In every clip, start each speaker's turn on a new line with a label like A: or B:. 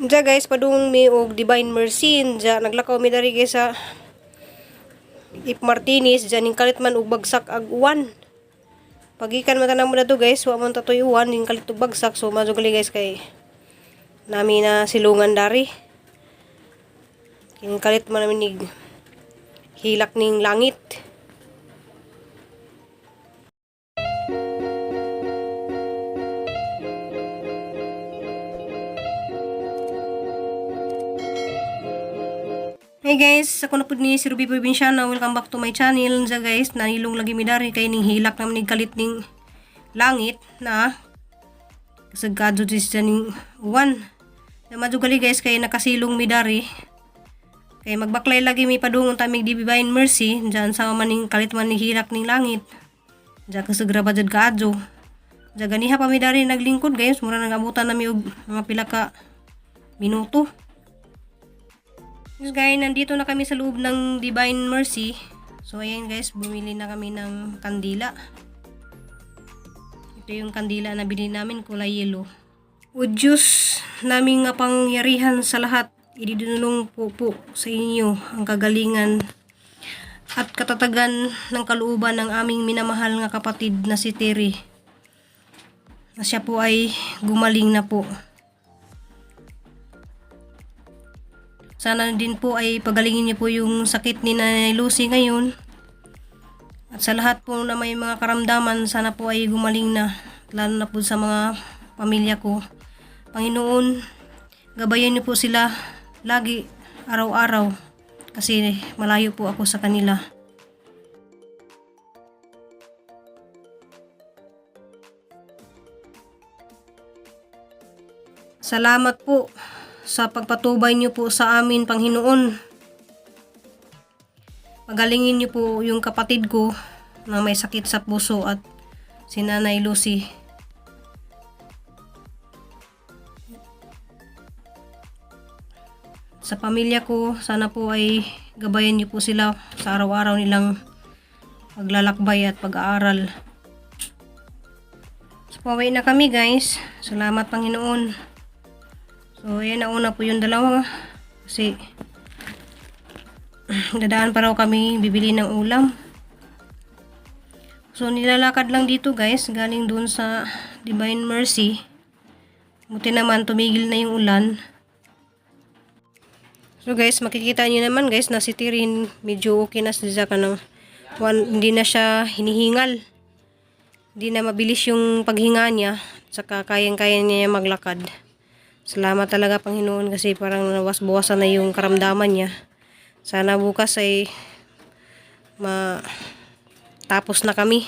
A: Diya guys, padung mi og Divine Mercy. Diya naglakaw mi dari guys sa Ip Martinez. Diya ning kalit man og bagsak ag uwan. Pagikan man tanan mo na to guys, wa man tatoy uwan ning kalit og bagsak. So madyo gali guys kay nami na silungan dari. King kalit man namin nig hilak ning langit. Hey guys, ako na pud ni si Ruby Provinciana. Welcome back to my channel. Diya guys, nanilong lagi mi dari kay ning hilak naman ning kalit ning langit na kasagkado dis siya ning uwan. Na madugali guys kay nakasilong mi dari. Kay magbaklay lagi mi padungon tamig di Divine Mercy diyan sa maning kalit man ni hilak ning langit. Diyan kasagra ba jud kaadyo. Diyan ganiha pa mi dari naglingkod guys, mura nagabutan nami og mga pila ka minuto. Yes guys, nandito na kami sa loob ng Divine Mercy. So ayan guys, bumili na kami ng kandila. Ito yung kandila na binili namin, kulay yellow. O Diyos, naming nga pangyarihan sa lahat, ididunong po po sa inyo ang kagalingan at katatagan ng kalooban ng aming minamahal nga kapatid na si Terry. Na siya po ay gumaling na po. Sana din po ay pagalingin niyo po yung sakit ni Nanay Lucy ngayon. At sa lahat po na may mga karamdaman, sana po ay gumaling na. Lalo na po sa mga pamilya ko. Panginoon, gabayan niyo po sila lagi, araw-araw. Kasi malayo po ako sa kanila. Salamat po sa pagpatubay niyo po sa amin, Panginoon. Pagalingin niyo po yung kapatid ko na may sakit sa puso at si Nanay Lucy. Sa pamilya ko, sana po ay gabayan niyo po sila sa araw-araw nilang paglalakbay at pag-aaral. So, pauwi na kami guys. Salamat Panginoon. So, ayan, nauna po yung dalawa. Kasi, dadaan pa raw kami bibili ng ulam. So, nilalakad lang dito guys. Galing dun sa Divine Mercy. Buti naman, tumigil na yung ulan. So guys, makikita niyo naman guys na si Tirin medyo okay na siya ka ng hindi na siya hinihingal. Hindi na mabilis yung paghinga niya. Saka kayang-kaya niya maglakad. Salamat talaga Panginoon kasi parang nawas-bawasan na yung karamdaman niya. Sana bukas ay matapos na kami.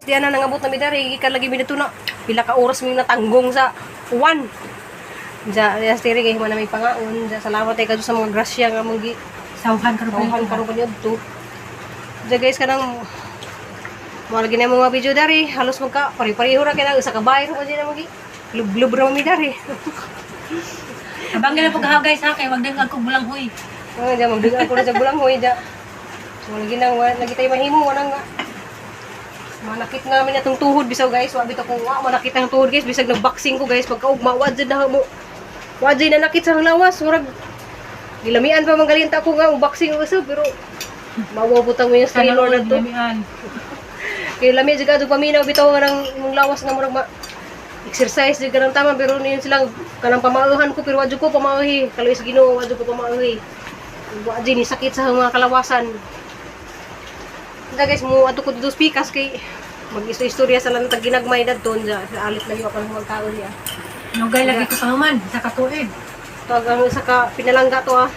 A: Diyan na nangabot na mi dari, gikan lagi mi dito na pila ka oras mi natanggong sa uwan. Diya, diya stiri kay human na may pangaon. Diya, salamat ay kadto sa mga grasya nga mong gi
B: Sauhan karon
A: tawhan karon kaniadto to. Diya guys kanang mo lagi na mga video dari, halos magka pare-pareho ra kay na usa ka bahay ra man mong gi. Lub-lub ra man mi dari.
B: Abang gina pag guys ha kay wag din ako bulanghoy.
A: Ah, diya magbigaan ko na sa bulanghoy diya. So lagi nang wala lagi tayo mahimo wala nga. Manakit namin atong tuhod bisaw guys, wa bitaw kung wa manakit ang tuhod guys bisag nagboxing ko guys pagkaugma wa jud na mo. Wa jud nanakit sa lawas, murag gilamian pa man galinta ko nga boxing ko so, pero mawa butang mo yung
B: Sana
A: trainer
B: all
A: na to.
B: dinamian.
A: Kay lami jud kadto paminaw bitaw nga nang imong lawas nga murag ma exercise jud kanang tama pero niyon silang kanang pamauhan ko pero wa jud ko pamauhi kaluoy sa Ginoo wa jud ko pamauhi wa jud ni sakit sa mga kalawasan. Unsa guys mo adto ko dito pikas kay mag-istorya sa lang tag ginagmay dadto unsa sa alit lagi ako ng magkaon niya.
B: Nugay lagi ko panguman sa katuig.
A: Tawag ang isa ka pinalangga to ah.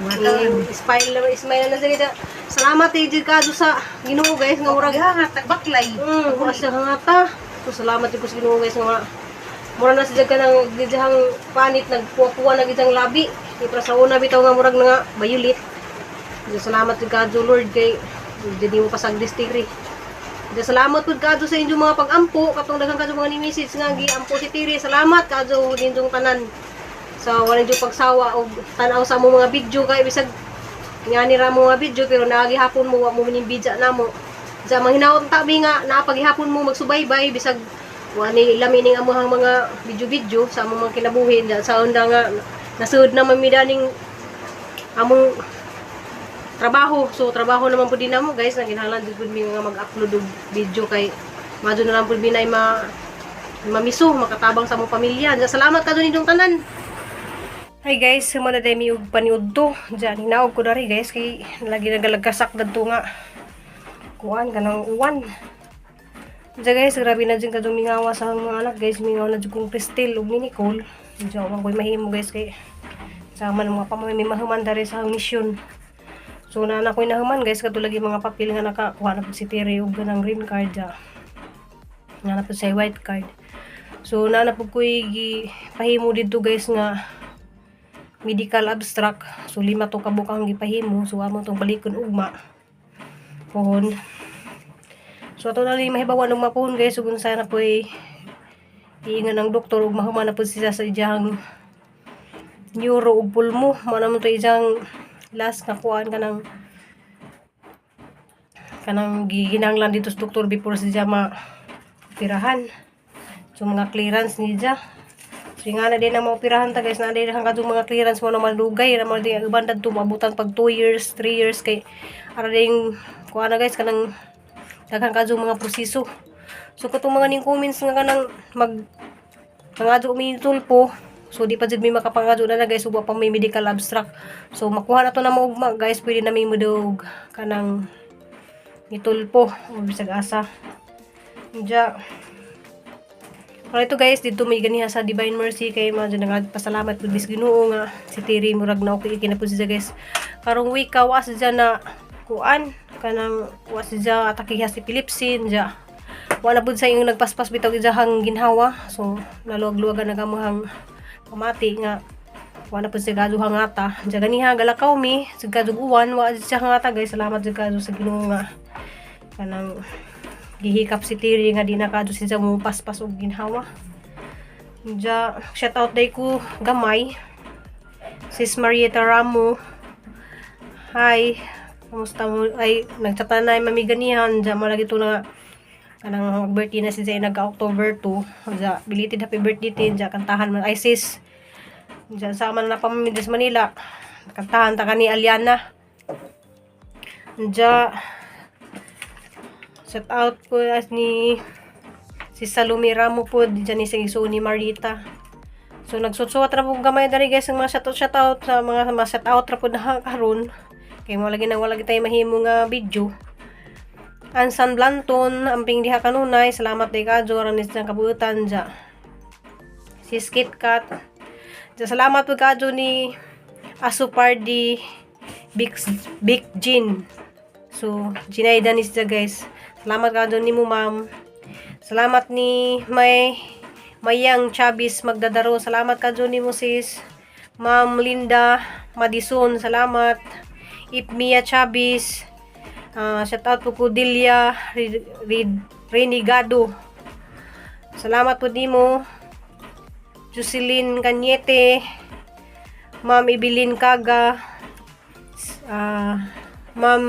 B: Wala.
A: Smile na smile na sila. Salamat eh jud kadto sa Ginoo guys nga murag
B: Hangat tagbaklay.
A: Wala siya hangata. So, salamat jud ko sa Ginoo guys nga mga mura na siya kanang gidihang panit nagpuwa-puwa na gidihang labi. Di para sa una bitaw nga murag na nga bayulit. So, salamat jud kadto Lord kay di mo pasagdis tiri. So, salamat pud kadto sa inyong mga pag-ampo katong daghan kadto mga ni message nga giampo si Tiri. Salamat kadto ninyong tanan. So, wala jud pagsawa og tan-aw sa among mga video kay bisag ngani ra mo mga video pero naagihapon mo wa mo mining bidya namo. Sa mga hinawon tabi nga napaghihapon mo magsubaybay bisag Wa ni lami ning amuhang mga video-video sa among mga kinabuhi diyan sa unda nga nasud na mamida ning among trabaho. So trabaho naman pud din namo, guys, na kinahanglan jud pud mi nga mag-upload og video kay madyo na lang pud mi na ma mamiso makatabang sa among pamilya. Diyan, salamat ka inyong tanan. Hi guys, human na mi og paniudto. Diyan hinaog ko dari, guys, kay lagi nagalagkasak dadto nga kuan kanang uwan. Diyan guys, grabe na dyan kadtong mingawa sa mga anak, guys, mingaw na dyan kong Cristel ug ni Nicole. Diyan wa ko'y mahimo, guys, kay sama ng mga pamoy may mahuman dari sa mission. So na na ko'y nahuman, guys, kadto lagi mga papel nga nakakuha na pud si Terry og ganang green card ja. Nga na pud sa white card. So na na pud ko'y gi pahimo didto, guys, nga medical abstract. So lima to ka ang gipahimo. So amo tong balikon ugma. Pohon. So ato na lang mahibawan og mapuhon, guys, ug unsa na po'y iingon ang doktor ug mahuman na pud siya sa iyang neuro ug pulmo. Mao naman to iyang last nga kuan kanang giginanglan dito sa doktor before siya ma operahan. So mga clearance niya. So nga na din ang maoperahan ta, guys, na din ang kadtong mga clearance mo na malugay na mo din ang uban dadto maabutan pag 2 years, 3 years kay ara ding kuan na, guys, kanang daghan kadtong mga proseso. So katong mga ning comments nga kanang mag pangadto mi Tulfo. So di pa jud mi makapangadto na, guys, ug wa pa may medical abstract. So makuha na to na maugma, guys, pwede na mi modog kanang ni Tulfo o bisag asa. Diya. Para ito, guys, dito may ganiha sa Divine Mercy kay mga dyan nga pasalamat pud bis Ginoo nga si Tiri murag na okay kina pud siya, guys. Karong week ka wa siya na kuan kanang wa siya atakiha si epilepsy diya. Wa na pud sa iyong nagpaspas bitaw iyahang ginhawa. So naluwag-luwagan na kamuhang pamati nga wa na pud siya gaduha ngata. Diya ganiha galakaw mi sa kadug uwan wa siya ngata, guys. Salamat jud kadto sa Ginoo nga kanang gihikap si Tiri nga di na kadto siya mo paspas og ginhawa. Diya, shout out day ko gamay. Sis Marieta Ramo. Hi. Kamusta mo? Ay, nagchatan na mami ganihan. Diya, mo lagi to na kanang birthday na si Zay nagka October 2. Diya, belated happy birthday tin. Diya, kantahan man. Ay, sis. Diya, sama na pa mami sa Manila. Kantahan ta kani Aliana. Diya, shout out po as ni si Salome Ramo po, diyan ni si ni Marita. So nagsutsuwat ra po gamay diri, guys, ang mga shout out, shout out sa mga shout out ra po na karon. Kay mo lagi nang wala tayo mahimo nga video. Ansan Blanton, amping diha kanunay, salamat day kadyo aron ni sa kabuutan dya. Sis KitKat. Dya, salamat po kadyo ni Asupardi Big Big Jean. So, Ginaida ni siya, guys. Salamat ka ni mo, ma'am. Salamat ni May Mayang Chavez Magdadaro. Salamat ka ni mo, sis. Ma'am Linda Madison, salamat. Ipmia Chavez. Shout out po ko Delia Renegado. Salamat po nimo. Jocelyn Cañete. Ma'am Evelyn Kaga. Ma'am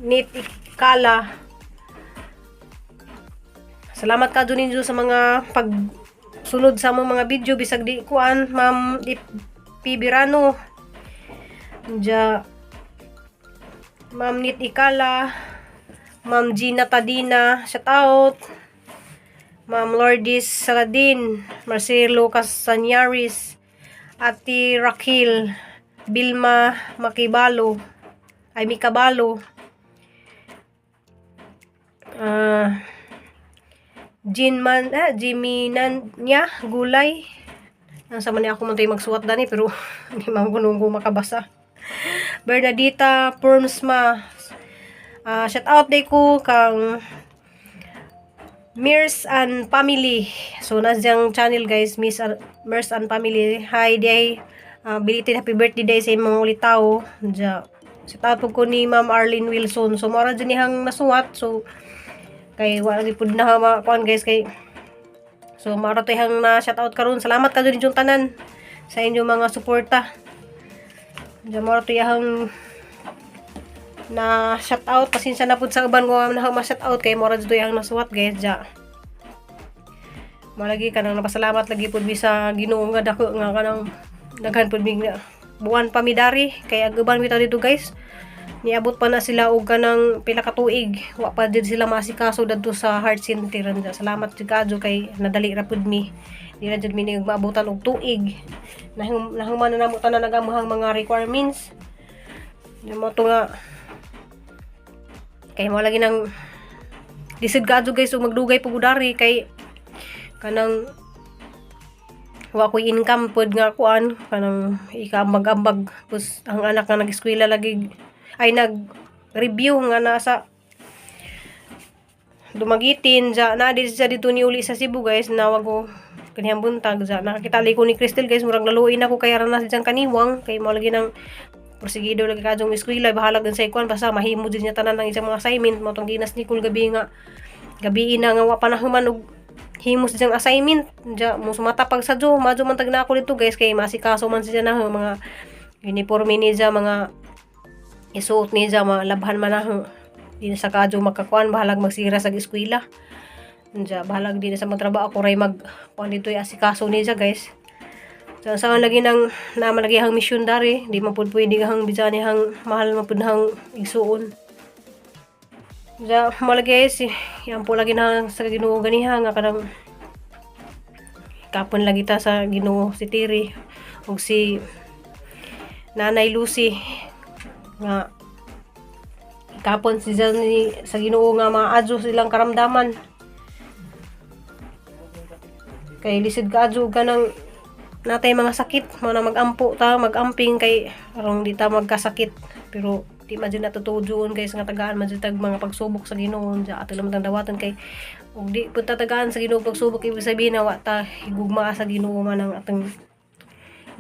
A: Nit Ikala. Salamat ka ninyo sa mga pagsunod sa among mga video bisag di kuan. Ma'am Pibirano. Diya Ma'am Nit Ikala, Ma'am Gina Tadina, shout out. Ma'am Lourdes Saladin, Marcelo Casanyaris, Ate Raquel, Bilma Makibalo, ay Mikabalo. Jean Man, Jimmy Nanya, Gulay. Ang sama niya ako man tayo magsuwat dani pero hindi man ko nung makabasa. Bernadita Permsma. Shout out day ko kang Mirs and Family. So, nasa diyang channel, guys, Miss Mirs and Family. Hi, day. Belated happy birthday day sa imong ulitaw. Diya. Shout out po ko ni Ma'am Arlene Wilson. So, mara dyan nihang nasuwat. So, kay wala gyud pud na makuan, guys, kay so mara to ihang na shout out karon. Salamat ka dun tanan sa inyong mga suporta. Diyan mara to ihang na shout out. Pasensya na pud sa uban ko na ma shout out kay mora dito ihang nasuwat, guys, ja. Malagi kanang napasalamat lagi pud mi sa Ginoo nga dako nga kanang daghan pud mi nga buwan pa mi dari kay ang uban bitaw dito, guys, niabot pa na sila og kanang pila ka tuig, wa pa jud sila maasikaso dadto sa heart center. Anja, salamat jud kaadyo kay nadali ra pud mi, di na jud mi ni maabutan og tuig. Nahuman na namo tanan ang among mga requirements. Yung mo to nga kay mo lagi nang lisod kaadyo, guys, ug magdugay pug dari kay kanang wa ko'y income pod nga kuan, kanang ikaambag-ambag, pus ang anak nga nag-eskwela lagi ay nag review nga nasa Dumaguitin. Ja na di siya dito ni uli sa Cebu, guys, nawag ko kaniyang buntag. Ja nakakita ko ni Crystal, guys, murag naluoy na ko kay ara na siyang kaniwang kay mo lagi nang porsigido lagi kadtong eskwela, bahalag din sa ikuan, basta mahimo din niya tanan ng isang mga assignment. Mo tong ginas ni Nicole gabi nga gabi na nga wa pa na human og himos diyang assignment. Ja mo sumata pag sa jo madyo man tag na ako dito, guys, kay masikaso man siya na mga uniforme niya, mga isuot niya, mga labhan man na. Di na sa kadyo makakuan, bahalag magsira sa eskwela. Ja bahalag di na sa magtrabaho, ako ray mag kuan dito, asikaso niya, guys. So, saan lagi nang naman lagi hang mission dari, di man pud pwede hang bisan hang mahal man pud hang igsuon. Ja, mo lagi, guys, yan po lagi na sa Ginoo ganiha nga kanang kapon lagi ta sa Ginoo si Tiri ug si Nanay Lucy nga kapon si ni sa Ginoo nga maadyo silang karamdaman kay lisod kaadyo kanang natay mga sakit. Mo na magampo ta, magamping kay arong di ta magkasakit, pero di man jud natutujuon, guys, nga tagaan man jud tag mga pagsubok sa Ginoo. Ja ato lang tang dawatan kay ug di pud ta tagaan sa Ginoo pagsubok, ibig sabihin na wa ta higugma sa Ginoo man ang atong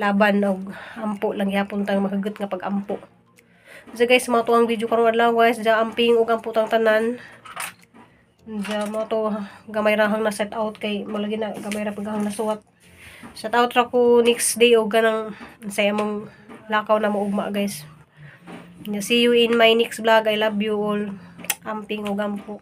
A: laban og ampo lang gyapon tang makagut nga pag-ampo. So guys, mao to ang video karong adlaw, guys. Ja amping ug ampo tang tanan. Ja mo to gamay ra hang na set out kay malagi na gamay ra pag hang nasuwat. Shout out ra ko next day og ganang sa among lakaw na mo ugma, guys. See you in my next vlog. I love you all. Amping ug ampo.